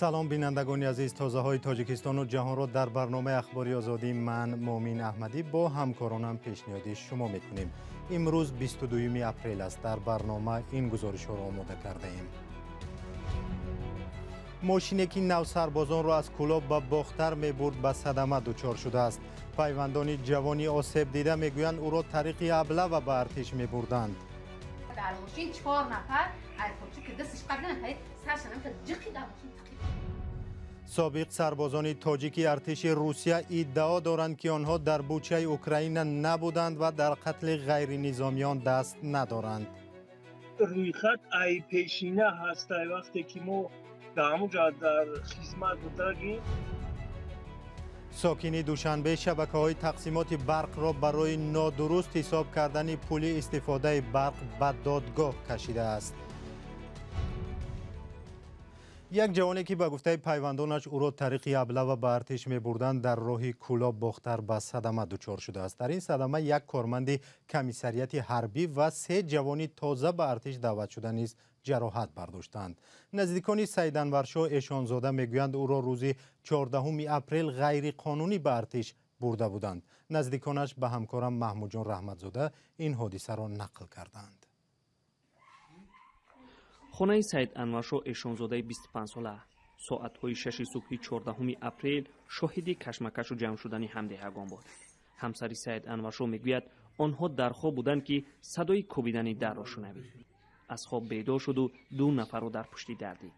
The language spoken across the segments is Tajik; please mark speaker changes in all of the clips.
Speaker 1: Салом бинандагони азиз, тозаҳои Тоҷикистону ҷаҳонро дар барномаи Ахбори Озодӣ ман Муъмин Аҳмадӣ бо ҳамкоронам пешниҳоди шумо мекунем. Имрӯз 22 апрел аст. Дар барнома ин гузоришҳоро омода кардаем. Мошине ки навсарбозонро аз Кӯлоб ба Бохтар мебурд ба садама дучор шудааст. Пайвандони ҷавони осебдида мегӯянд, ӯро тариқи аблава ба артиш мебурданд.
Speaker 2: Дар мошин 4 нафар айпочи ки дасташ қабдан саршанам ҷиқи дар мошин тиқи.
Speaker 1: Собиқ сарбозони тоҷики артиши Русия иддао доранд, ки онҳо дар Бучаи Украина набуданд ва дар қатли ғайринизомиён даст надоранд.
Speaker 3: Рӯйхат ай пешина ҳастай, вақте ки мо дар ҳамуҷа дар хизмат будагим.
Speaker 1: Сокини Душанбе шабакаҳои тақсимоти барқро барои нодуруст ҳисоб кардани пули истифодаи барқ ба додгоҳ кашидааст. Як ҷавоне, ки ба гуфтаи пайвандонаш ӯро тариқи аблава ба артиш мебурданд, дар роҳи Кӯлоб Бохтар ба садама дучор шудааст. Дар ин садама як корманди комиссарияти ҳарбӣ ва 3 ҷавони тоза ба артиш даъватшуда низ ҷароҳат бардоштанд. Наздикони Саид Анваршоҳ Эшонзода мегӯянд, ӯро рӯзи 14 апрел ғайриқонунӣ ба артиш бурда буданд. Наздиконаш ба ҳамкорам Маҳмудҷон Раҳматзода ин ҳодисаро нақл карданд.
Speaker 4: Хонаи Саид Анваршоҳ Эшонзодаи 25сола соатҳои 6 субҳи 14 апрел шоҳиди кашмакашу ҷамъ шудани ҳамдеҳагон буд. Ҳамсари Саид Анваршоҳ мегӯяд, онҳо дар хоб буданд, ки садои кӯбидани дарро шунавид. Аз хоб бедор шуду 2 нафарро дар пушти дар дид.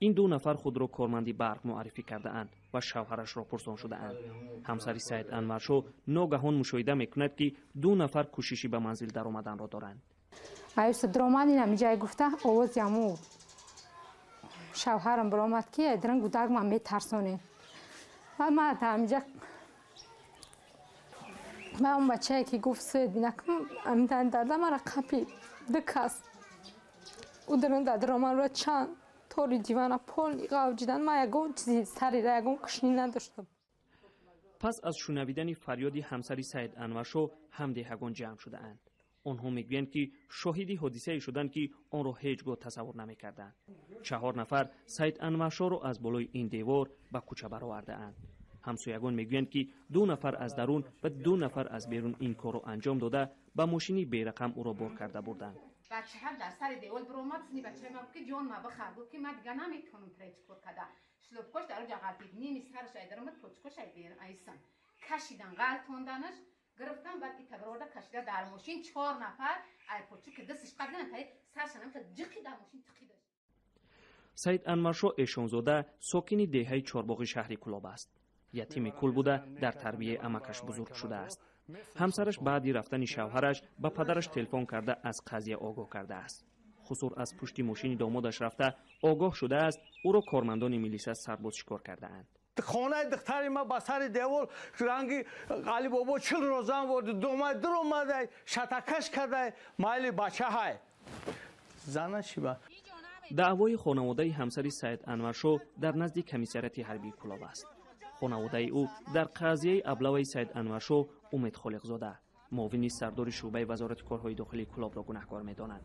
Speaker 4: Ин 2 нафар худро корманди барқ муаррифӣ кардаанд ва шавҳарашро пурсон шудаанд. Ҳамсари Саид Анваршоҳ ногаҳон мушоҳида мекунад, ки 2 нафар кӯшиши ба манзил даромаданро доранд.
Speaker 5: Аюса дуромад, ин ҳамиҷае гуфта овози ҳаму шавҳарам биромад, ки айдран гудак ман метарсонем. Ва ман ҳамиҷа ма он бачае ки гуфт суед бинакам, амидан дарда мара қапи 2 кас удран дадроманро чанд тори дивана полни ғавҷидан. Ман ягон чизи сарира ягон кушнӣ надоштам.
Speaker 4: Пас аз шунавидани фарёди ҳамсари Саид Анваршоҳ ҳамдеҳагон ҷамъ шудаанд. Онҳо мегӯянд, ки шоҳиди ҳодисае шуданд, ки онро ҳеҷ гоҳ тасаввур намекарданд. 4 нафар Саид Анваршоҳро аз болои ин девор ба кӯча баровардаанд. Ҳамсоягон мегӯянд, ки 2 нафар аз дарун ва 2 нафар аз берун ин корро анҷом дода, ба мошини берақам ӯро бор карда бурданд.
Speaker 2: Бачаҳам дар сари девол биромад, сини бачаи ман ки ҷон ма бихар, гуфт ки ман дига наметавонам тра чӣ кор када. Шлопкош дар оҷа ғалтид, ними сараш ай даромад, почкош ай берун айсан. Кашидан ғалтонданаш, гирифтан, баъд ита бароварда кашида дар мошин 4 нафар айпочи ки дасташ қабдан саршанам ҷиқи дар мошин тиқи дошт.
Speaker 4: Саид Анваршоҳ Эшонзода сокини деҳаи Чорбоғи шаҳри Кӯлоб аст. Ятими кул буда, дар тарбияи амакаш бузург шудааст. Ҳамсараш баъди рафтани шавҳараш ба падараш телефон карда аз қазия огоҳ кардааст. Хусур аз пушти мошини домодаш рафта огоҳ шудааст, ӯро кормандони милиса сарбозшикор кардаанд.
Speaker 6: Хонаи духтари ма ба сари девол ранги Алибобо 40 розан ворди домай дуромадай, шатакаш кардай, майли бачаҳай зана шиба.
Speaker 4: Даъвои хонаводаи ҳамсари Саид Анваршоҳ дар назди комиссарияти ҳарбии Кӯлоб аст. Хонаводаи ӯ дар қазияи аблаваи Саид Анваршоҳ Умед Холиқзода, муовини сардори шӯъбаи вазорати корҳои дохилии Кӯлобро гунаҳкор медонанд.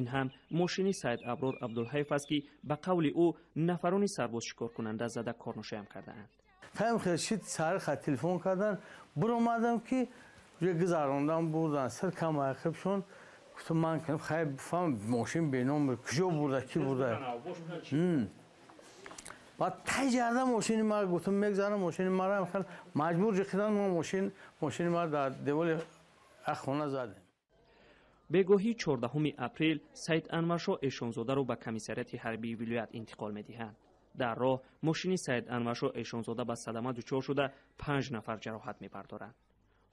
Speaker 4: Ин ҳам мошини Саид Аброр Абдулҳаев аст, ки ба қавли ӯ нафарони сарбозшикоркунанда зада корношоям кардаанд.
Speaker 6: Таим хелшид сари хат телефон кардан, биромадам, ки гузарондан бурдан сир кам ақибшон. Гуфтам ман хайр бифаҳм, мошин беном куҷо бурда, ки бурда. Баъд тай ҷарда мошини мара гуфтам мегзарам мошини мара, маҷбур ҷиқидан мо мошини мара дар деволи хона задем.
Speaker 4: Бегоҳии 14 апрел Саид Анваршоҳ Эшонзодаро ба комиссарияти ҳарбии вилоят интиқол медиҳанд. Дар роҳ мошини Саид Анваршоҳ Эшонзода ба садама дучор шуда, 5 нафар ҷароҳат мебардоранд.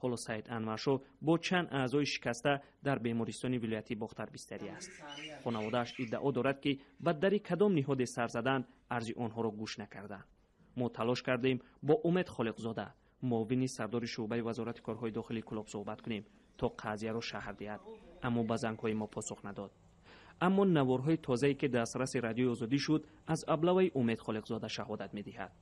Speaker 4: Ҳоло Саид Анваршоҳ бо чанд аъзои шикаста дар бемористони вилояти Бохтар бистарӣ аст. Хонаводааш иддао дорад, ки ба дари кадом ниҳоде сар заданд, арзи онҳоро гӯш накарданд. Мо талош кардем бо Умед Холиқзода, муовини сардори шӯъбаи вазорати корҳои дохилии Кӯлоб суҳбат кунем, то қазияро шаҳр диҳад, аммо ба зангҳои мо посух надод. Аммо наворҳои тозае, ки дастраси Радиои Озодӣ шуд, аз аблаваи Умед Холиқзода шаҳодат медиҳад.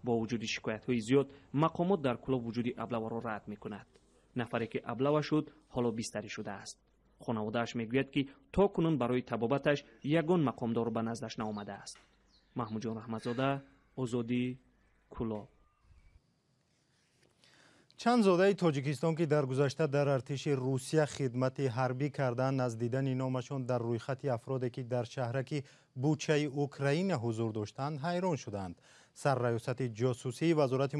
Speaker 4: Бо вуҷуди шикоятҳои зиёд мақомот дар Кӯлоб вуҷуди аблаваро рад мекунад. Нафаре ки аблава шуд, ҳоло бистарӣ шудааст. Хонаводааш мегӯяд, ки то кунун барои табобаташ ягон мақомдор ба наздаш наомадааст. Маҳмудҷон Раҳматзода, Озодӣ, Кӯлоб.
Speaker 1: Чанд зодаи Тоҷикистон, ки дар гузашта дар артиши Русия хидмати ҳарбӣ карданд, аз дидани номашон дар рӯйхати афроде, ки дар шаҳраки Бучаи Украина ҳузур доштанд, ҳайрон шуданд. Сарраёсати ҷосусии Вазорати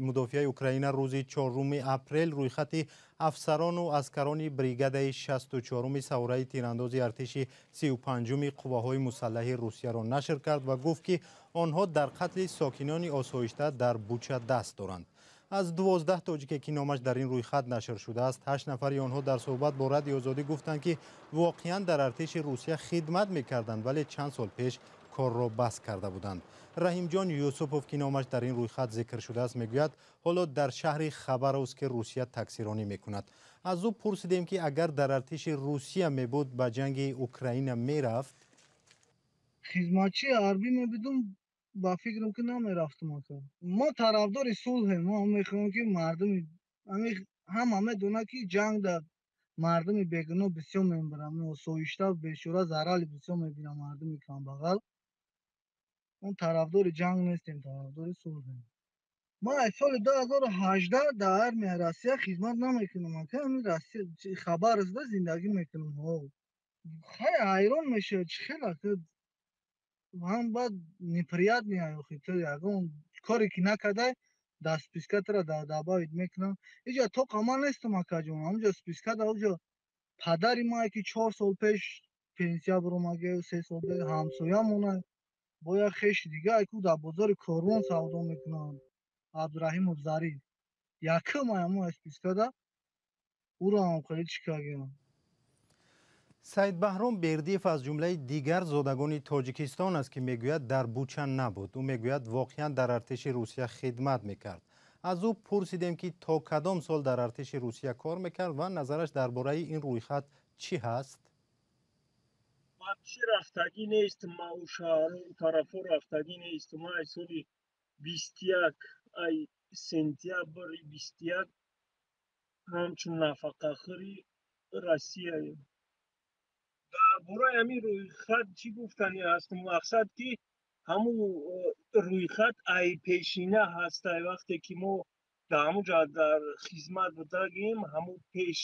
Speaker 1: мудофиаи Украина рӯзи 4 апрел рӯйхати афсарону аскарони бригадаи 64-уми савораи тирандози артиши 35-уми қувваҳои мусаллаҳи Русияро нашр кард ва гуфт, ки онҳо дар қатли сокинони осоишта дар Буча даст доранд. Аз 12 тоҷике, ки номаш дар ин рӯйхат нашр шудааст, 8 нафари онҳо дар суҳбат бо Радиои Озодӣ гуфтанд, ки воқеан дар артиши Русия хидмат мекарданд, вале чанд сол пеш корро бас карда буданд. Раҳимҷон Юсупов, ки номаш дар ин рӯйхат зикр шудааст, мегӯяд, ҳоло дар шаҳри Хабаровск Русия таксиронӣ мекунад. Аз ӯ пурсидем, ки агар дар артиши Русия мебуд, ба ҷанги Украина мерафт?
Speaker 7: Хизматчии ҳарбӣ мебудум, ба фикрам, ки намерафтам, ака. Мо тарафдори сулҳем. Мо мехоҳем, ки мардуми ҳама медонад, ки ҷанг дар мардуми бегуноҳ бисёр мебарад, осоишта бешура зарали бисёр мебинад мардуми камбағал. Мо тарафдори ҷанг нестем, тарафдори сулҳем. Ма аз соли 2018 дар армияи Россия хизмат намекунам, ака. Ҳамин Россия Хабаровскда зиндагӣ мекунам. Хай, ҳайрон мешавад, чӣ хел, ака, ҳам баъд неприятный. Охи, ту ягон коре ки накардай, дар списка тура добавить мекунам. Иҷа тоқа ман нестам, акаҷон. Ҳамуҷа списка да уҷа падари ман, ки 4 сол пеш пенсия баромага, 3 сол пеш ҳамсоямона, бо як хеши дига, ку дар бозори Корвон савдо мекунанд, Абдураҳимов Зариф, якум аямо списка да ӯро ҳам хеле чӣ кардем.
Speaker 1: Саидбаҳром Бердиев аз ҷумлаи дигар зодагони Тоҷикистон аст, ки мегӯяд, дар Буча набуд. Ӯ мегӯяд, воқеан дар артиши Русия хидмат мекард. Аз ӯ пурсидем, ки то кадом сол дар артиши Русия кор мекард ва назараш дар бораи ин рӯйхат чӣ ҳаст.
Speaker 3: Вообще рафтагӣ нест, ма у шаҳру тарафҳо рафтагӣ нест. Ма ай соли 21, ай сентябри 21 ҳамчун нафақахӯри Россияем. Дар бораи ҳамин рӯйхат чӣ гуфтанӣ ҳаст? Мақсад, ки ҳамун рӯйхат ай пешина ҳастай. Вақте ки мо дар ҳамун ҷа дар хизмат будагим, ҳамун пеш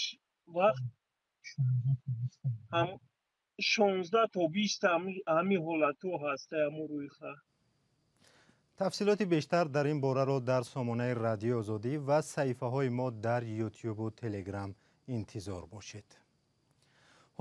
Speaker 3: вақт 16 то 20 ҳамин ҳолатҳо ҳастай ҳамун рӯйхат.
Speaker 1: Тафсилоти бештар дар ин бораро дар сомонаи Радиои Озодӣ ва саҳифаҳои мо дар Ютюбу Телеграм интизор бошед.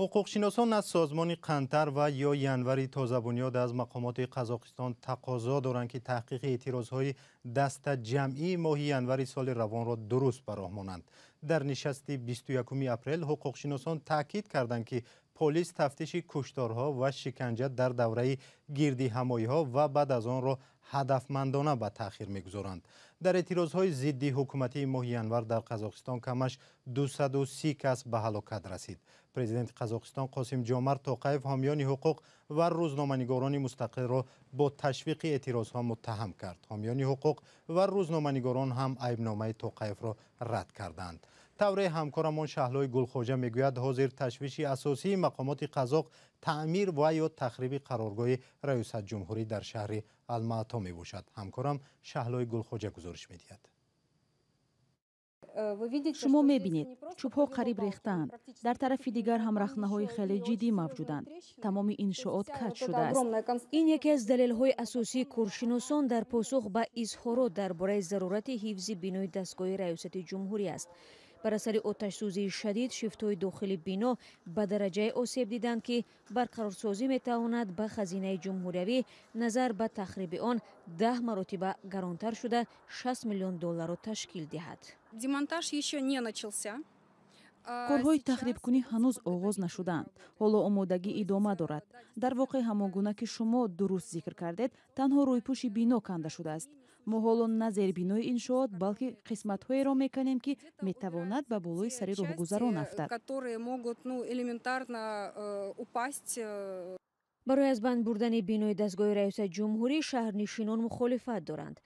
Speaker 1: Ҳуқуқшиносон аз созмони Қантар ва ё Январи тозабунёд аз мақомоти Қазоқистон тақозо доранд, ки таҳқиқи эътирозҳои дастаҷамъии моҳи январи соли равонро дуруст ба роҳ монанд. Дар нишасти 21 апрел ҳуқуқшиносон таъкид карданд, ки полис тафтиши кушторҳо ва шиканҷа дар давраи гирдиҳамоиҳо ва баъд аз онро ҳадафмандона ба таъхир мегузоранд. Дар эътирозҳои зидди ҳукуматии моҳи январ дар Қазоқистон камаш 230 кас ба ҳалокат расид. Президенти Қазоқистон Қосим Ҷомарт Тоқаев ҳомиёни ҳуқуқ ва рӯзноманигорони мустақилро бо ташвиқи эътирозҳо муттаҳам кард. Ҳомиёни ҳуқуқ ва рӯзноманигорон ҳам айбномаи Тоқаевро рад карданд. Тавре ҳамкорамон Шаҳлои Гулхоҷа мегӯяд, ҳозир ташвиши асосии мақомоти қазоқ таъмир ва ё тахриби қароргоҳи раёсатҷумҳурӣ дар шаҳри Алмаато мебошад. Ҳамкорам Шаҳлои Гулхоҷа гузориш медиҳад.
Speaker 8: Шумо мебинед, чӯбҳо қариб рехтаанд. Дар тарафи дигар ҳам рахнаҳои хеле ҷиддӣ мавҷуданд. Тамоми иншоот каҷ шудааст.
Speaker 9: Ин яке аз далелҳои асосии коршиносон дар посух ба изҳорот дар бораи зарурати ҳифзи бинои дастгоҳи раёсати ҷумҳурӣ аст. Бар асари оташсӯзии шадид шифтҳои дохили бино ба дараҷае осеб диданд, ки барқарорсозӣ метавонад ба хазинаи ҷумҳуриявӣ назар ба тахриби он 10 маротиба гаронтар шуда, 6 миллион долларро ташкил диҳад.
Speaker 10: Демонтаж еще не начался.
Speaker 8: Корҳои тахрибкунӣ ҳанӯз оғоз нашудаанд. Ҳоло омодагӣ идома дорад. Дар воқеъ, ҳамон гуна ки шумо дуруст зикр кардед, танҳо рӯйпӯши бино канда шудааст. Мо ҳоло на зербинои иншоот, балки қисматҳоеро меканем, ки метавонад ба болои сари роҳгузарон афтад.
Speaker 10: Которые могут, ну, элементарно упасть.
Speaker 9: Барои аз банд бурдани бинои дастгоҳи раёсати ҷумҳурӣ шаҳрнишинон мухолифат доранд.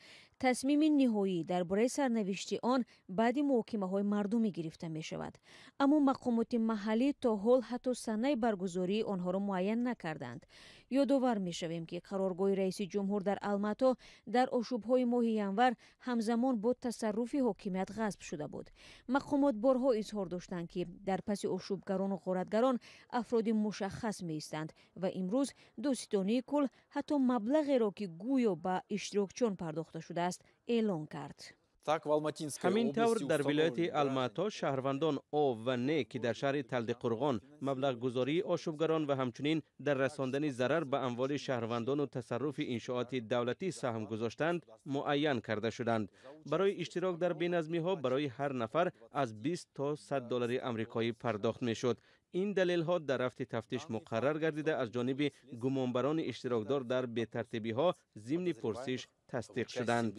Speaker 9: Тасмими ниҳоӣ дар бораи сарнавишти он баъди муҳокимаҳои мардумӣ гирифта мешавад. Аммо мақомоти маҳаллӣ то ҳол ҳатто санаи баргузории онҳоро муайян накарданд. Ёдовар мешавем, ки қароргоҳи раиси ҷумҳур дар Алмато дар ошӯбҳои моҳи январ ҳамзамон бо тасарруфи ҳокимият ғасб шуда буд. Мақомот борҳо изҳор доштанд, ки дар паси ошӯбгарону ғоратгарон афроди мушаххас меистанд ва имрӯз додситонии кулл ҳатто маблағеро, ки гӯё ба иштирокчиён пардохта шудааст, эълон кард.
Speaker 11: Ҳамин тавр, дар вилояти Алмато шаҳрвандон О ва Н, ки дар шаҳри Талдиқурғон маблағгузории ошӯбгарон ва ҳамчунин дар расондани зарар ба амволи шаҳрвандону тасарруфи иншооти давлатӣ саҳм гузоштанд, муайян карда шуданд. Барои иштирок дар беназмиҳо барои ҳар нафар аз 20 то 100 доллари амрикоӣ пардохт мешуд. Ин далелҳо дар рафти тафтиш муқаррар гардида, аз ҷониби гумонбарони иштирокдор дар бетартибиҳо зимни пурсиш тасдиқ шуданд.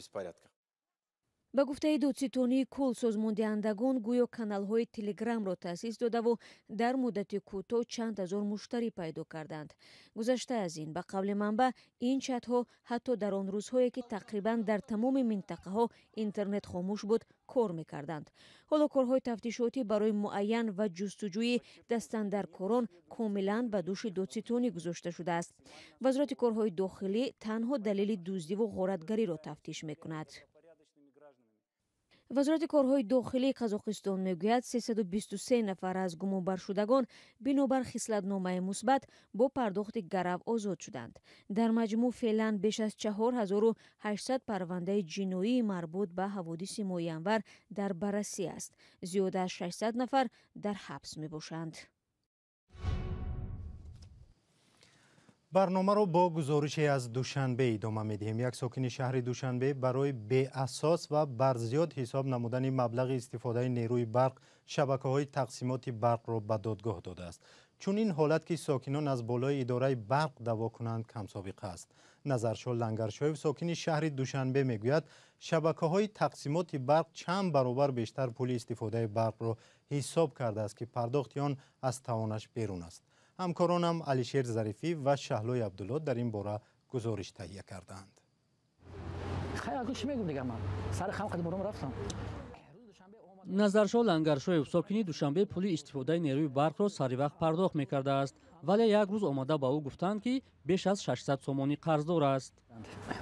Speaker 9: Ба гуфтаи додситонии кулл, созмондиҳандагон гӯё каналҳои Телеграмро таъсис додаву дар муддати кӯтоҳ чанд ҳазор муштарӣ пайдо карданд. Гузашта аз ин, ба қавли манбаъ, ин чатҳо ҳатто дар он рӯзҳое, ки тақрибан дар тамоми минтақаҳо интернет хомӯш буд, кор мекарданд. Ҳоло корҳои тафтишотӣ барои муайян ва ҷустуҷӯи дастандаркорон комилан ба дӯши додситонӣ гузошта шудааст. Вазорати корҳои дохилӣ танҳо далели дуздиву ғоратгариро тафтиш мекунад. Вазорати корҳои дохилии Қазоқистон мегӯяд, 323 нафар аз гумонбаршудагон бинобар хислатномаи мусбат бо пардохти гарав озод шуданд. Дар маҷмӯъ феълан беш аз 4800 парвандаи ҷиноии марбут ба ҳаводиси моҳи январ дар баррасӣ аст. Зиёда аз 600 нафар дар ҳабс мебошанд.
Speaker 1: Барномаро бо гузорише аз Душанбе идома медиҳем. Як сокини шаҳри Душанбе барои беасос ва барзиёд ҳисоб намудани маблағи истифодаи нерӯи барқ шабакаҳои тақсимоти барқро ба додгоҳ додааст. Чунин ҳолат, ки сокинон аз болои идораи барқ даъво кунанд, камсобиқа аст. Назаршо Лангаршоев, сокини шаҳри Душанбе, мегӯяд, шабакаҳои тақсимоти барқ чанд баробар бештар пули истифодаи барқро ҳисоб кардааст, ки пардохти он аз тавонаш берун аст. Ҳамкоронам Алишер Зарифӣ ва Шаҳлои Абдулло дар ин бора гузориш таҳия кардаанд.
Speaker 12: Назаршо Лангаршоев, сокини Душанбе, пули истифодаи нерӯи барқро саривақт пардохт мекардааст, вале як рӯз омада ба ӯ гуфтанд, ки беш аз 600 сомонӣ қарздор аст.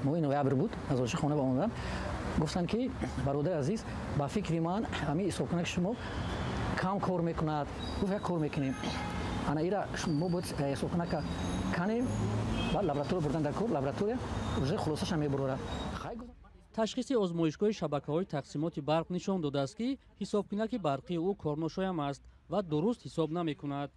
Speaker 13: Моҳи ноябр буд, назорши хона ба омадам, гуфтанд, ки бародари азиз, ба фикри ман ҳамин ҳисобкунаки шумо кам кор мекунад. Гуфт, як кор мекунем, ана ира мо бояд ҳисобкунака канем, баъд лаборатория бурдан дар кор, лаборатория уже хулосаша мебурорад.
Speaker 12: Ташхиси озмоишгоҳи шабакаҳои тақсимоти барқ нишон додааст, ки ҳисобкунаки барқии ӯ корношоям аст ва дуруст ҳисоб намекунад.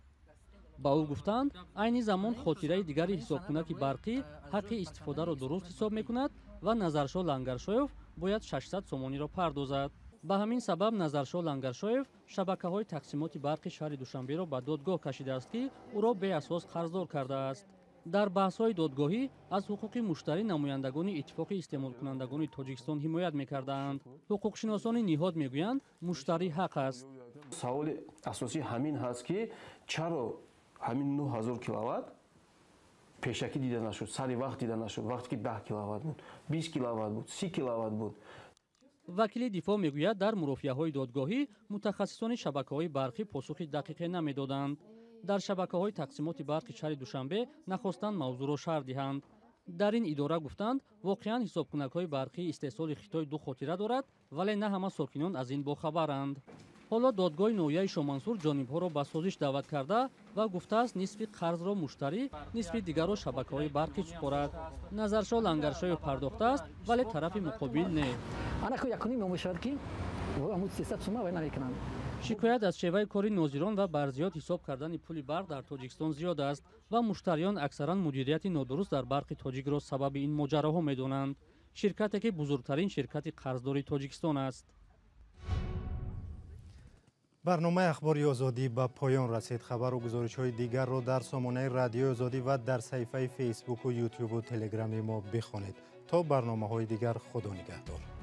Speaker 12: Ба ӯ гуфтанд, айни замон хотираи дигари ҳисобкунаки барқӣ ҳаққи истифодаро дуруст ҳисоб мекунад ва Назаршо Лангаршоев бояд 600 сомониро пардозад. Ба ҳамин сабаб Назаршо Лангаршоев шабакаҳои тақсимоти барқи шаҳри Душанберо ба додгоҳ кашидааст, ки ӯро беасос қарздор кардааст. Дар баҳсҳои додгоҳӣ аз ҳуқуқи муштарӣ намояндагони Иттифоқи истеъмолкунандагони Тоҷикистон ҳимоят мекардаанд. Ҳуқуқшиносони ниҳод мегӯянд, муштарӣ ҳақ аст.
Speaker 14: Саволи асосӣ ҳамин ҳаст, ки чаро ҳамин 9000 киловатт пешакӣ дида нашуд, сари вақт дида нашуд, вақте ки 10 киловатт буд, 20 киловатт буд, 30 киловатт буд.
Speaker 12: Вакили дифоъ мегӯяд, дар мурофиаҳои додгоҳӣ мутахассисони шабакаҳои барқӣ посухи дақиқе намедоданд. Дар шабакаҳои тақсимоти барқи шаҳри Душанбе нахостанд мавзӯъро шарҳ диҳанд. Дар ин идора гуфтанд, воқеан ҳисобкунакҳои барқии истеҳсоли Хитой ду хотира дорад, вале на ҳама сокинон аз ин бохабаранд. Ҳоло додгоҳи ноҳияи Шомансур ҷонибҳоро ба созиш даъват карда ва гуфтааст, нисфи қарзро муштарӣ, нисфи дигарро шабакаҳои барқӣ супорад. Назаршо Лангаршоев пардохтааст, вале тарафи муқобил не. Шикоят аз шеваи кори нозирон ва барзиёд ҳисоб кардани пули барқ дар Тоҷикистон зиёд аст ва муштариён аксаран мудирияти нодуруст дар барқи тоҷикро сабаби ин моҷароҳо медонанд. Ширкате, ки бузургтарин ширкати қарздори Тоҷикистон аст.
Speaker 1: Барномаи Ахбори Озодӣ ба поён расид. Хабару гузоришҳои дигарро дар сомонаи Радиои Озодӣ ва дар саҳифаи Фейсбуку, Ютубу Телеграми мо бихонед. То барномаҳои дигар, Худо нигаҳдор.